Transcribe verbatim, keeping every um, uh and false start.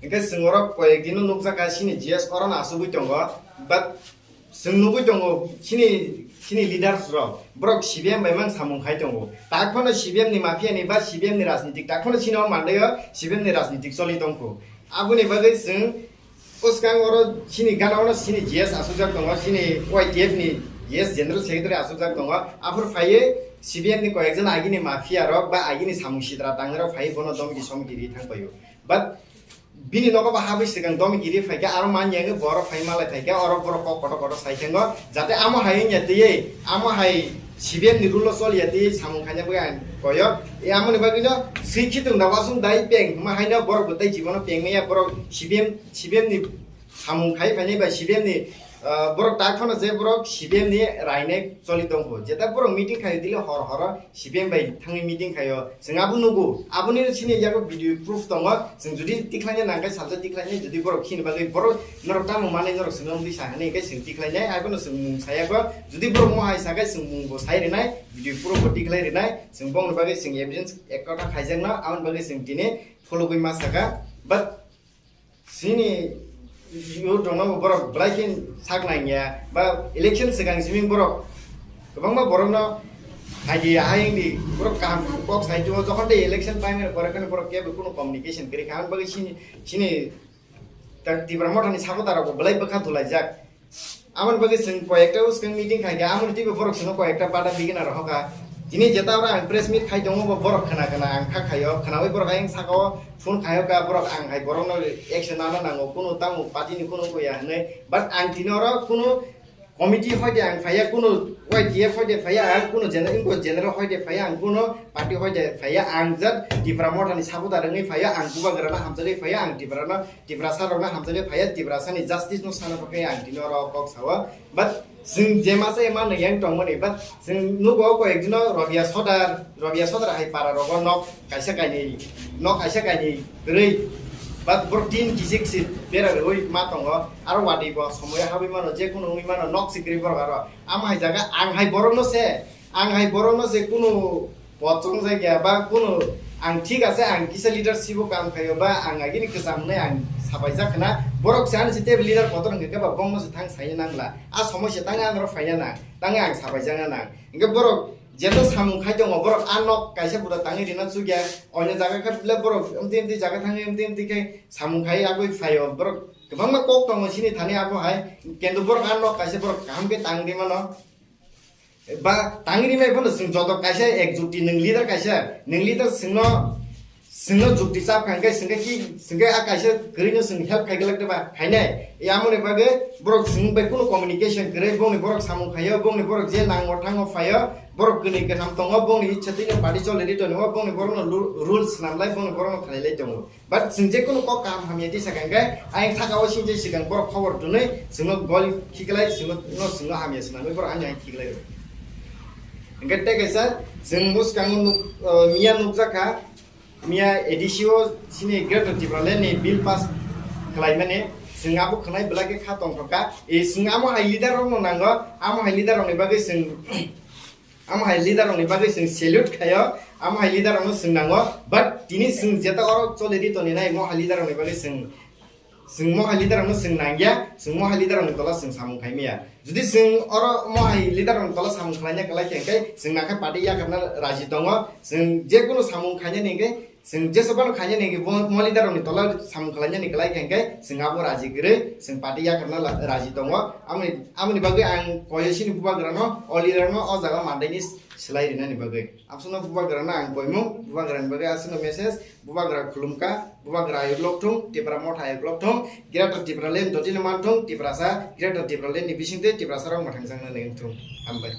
Hingke chwng oro koyek dino nukjakha chini G S oro no asugwi tongo, but chwng nugwi tongo chini, chini leaders rok, borok C P M bai mang samung khai tongo. Tak phano C P M ni mafia ni ba C P M ni rajnitik, tak phano chini o mandaio C P M ni rajnitik choli tongkho. Aboni bagwi chwng bwskang oro chini gana ono chini G S asukjak tongo, chini Y T F ni G S General Secretary asukjak tongo. Aphuru phaiwi C P M ni koyekjon agini mafia rok ba agini samung sitra tangnai rok phaiwi bono domki somki ri thang paio. But bini nogo ba habwi swkang domki ri phaikhe aro man yang borok phai malai phaikhe oro borok kok kotor kotor sai thango, jate amo hai wngya twiwi amo hai C P M ni rule o choliya twiwi samung khaina bagwi ang koyo. E amoni bagwino swi khitung da wasung dai peng hwnma haino borok bo tei jibono peng maya, borok C P M, C P M ni samung khai phainai bai C P M ni, ah, borok tak phano je borok C P M ni rainai choli tongkho. Jeta borok meeting khaio dile hor horo C P M bai thangwi meeting khaio. Chwng abo nugo. Aboni chini yago video proof tongo. Chwng jodi tikhlaina nangkhe salsa tikhlainai, jodi borok khini bagwi borok norok tamo manwi norok chwngno wngwi sa hwnwi khe chwng tikhlainai. Abono chwng mung sayago. Jodi borok mohai sakhe chwng mung bo sai rinai, video proof bo tikhlai rinai. Chwng bongni bagwi chwng evidence ek kotha khaijakno, aboni bagwi chwng tini phulugwi ma saka. But chini youth rokno bo borok belai khe sak nangya, ba election swkang simi borok kwbangma borokno idea hayungdi, borok kaham kaham kok sai tio, jokhon tei election time ni pore kheno borok kebo kuno communication kwrwi kha, aboni bagwi chini, chini tak Tipra Motha ni supporter rok bo belai bwkha dulaijak. Aboni bagwi chwng koyekta bwskang meeting khai kha, amoni twibo borok chwngno koyekta bada bigina rok hoka. Tini jeta oro ang press meet khai tongo, bo borok khna khna ang kha khaio, khnaui borok ayang saka o phone khaio ka, borok ang hai borokno action nana nango, kunu tamo party ni kunu kuya hwnwi. But ang tini oro kunu committee hoide ang phaiya, kunu Y T F hoide phaiya, ang kunu general, general hoide phaiya, ang kunu party hoide phaiya, ang jat Tipra Motha ni supporter wngwi phaiya, ang bubagrano hamjagwi phaiya, ang Tiprano Tiprasa rokno hamjakgwi phaiya, Tiprasa ni justice no sana bagwi ang tini oro kok sao. But chwng je masa ema no yang tongmani, but chwng nugo koyek dino Robia Sodar, Robia Sodar hai para rogo nok kaisa kainwi, nok kaisa kainwi kwrwi. But borok tin kisik si bera rwi ma tongo, aro wadi bo somoya habwi mano, je kuno wngwi mano, nok si kwrwi borok aro. Amo hai jaga ang hai borok no se, ang hai borok no se kuno Pochong jagya ba kunu ang thik ase, ang kisa leadership o kam khaio ba ang agini kwcham hwnwi ang sapaijak khna, borok se ani se tei leader kotor hwnkhe ba bongno se thang saina nangla, a somoi se tang anro phaina nang, tang ang sapaijak na nang. Hwnkhe borok jeto samung khai tongo, borok a nok kaisa buda tangwi rina chukya, oino jaga khe le borok amtwi amtwi jaga thangwi amtwi amtwi khe samung khai agwi phaio, borok kwbangma kok tongo chini thani abo hai, kintu borok a nok kaisa borok kaham khe tang di mano. Ba tangri mai phano chwng joto kaisa ek jukti, nwng leader kaisa, nwng leader chwngno, chwngno jukti chap kha hwnkhe, chwngkhe ki, chwngkhe a kaisa kwrwino chwng help khai glak ba khainai. E amoni bagwi borok chwng bai kuno communication kwrwi, bongni borok samung khaio, bongni borok je nango thango phaio, borok kwnwi kwtham tongo, bongni ichha twino party choli ri tongo, bongni borokno lu-, rules swnamlai, bongni borokno khlailai tongo. But chwng je kunu kok kaham hamya tisa kha hwnkhe, ayang saka o sini je swkang borok khobor twnwi chwngno gol khiklai, chwngno, no chwngno hamya swnamwi borok ani ayang khiklai rw. Hwnkhe tei kaisa chwng bwskango nuk, uh, miya nukjak kha, miya A D C o sini Greater Tipraland ni bill pass khlaimani, chwng abo khwnai belai khe kha tongthok kha. E chwng amo hai leader rokno nango, amo hai leader rokni bagwi chwng Amo hai leader rokni bagwi chwng salute khaio, amo hai leader rokno chwng nango, but tini chwng jeta oro choli ri toni nai mo hai leader rokni bagwi chwng, chwng mo hai leader rokno chwng nangya, chwng mo hai leader rokni tola chwng samung khai maya. Jodi chwng oro mo hai leader rokni tola samung khlaina kwlai khe hwnkhe chwng nakha party yakarna raji tongo, chwng je kunu samung khainani hwnkhe Chwng jeso phano khainani hwnkhe bo mo leader rokni tola samung khlainani kwlai kha hwnkhe chwng abo raji kwrwi, chwng party yakarna la-, raji tongo. Amoni, amoni bagwi ang koyosini bubagrano, o leader no o jaga mandaini swlai rinani bagwi. Absano bubagrano ang koimung, bubagrani bagwi aswkno message, bubagra khulumkha, bubagra ayuk lok thung, Tipra Motha ayuk lok thung, Greater Tipraland dotino man thung, Tiprasa, Greater Tipraland ni bisingtwi Tiprasa rok mwthangjaknani wng thung. Hambai.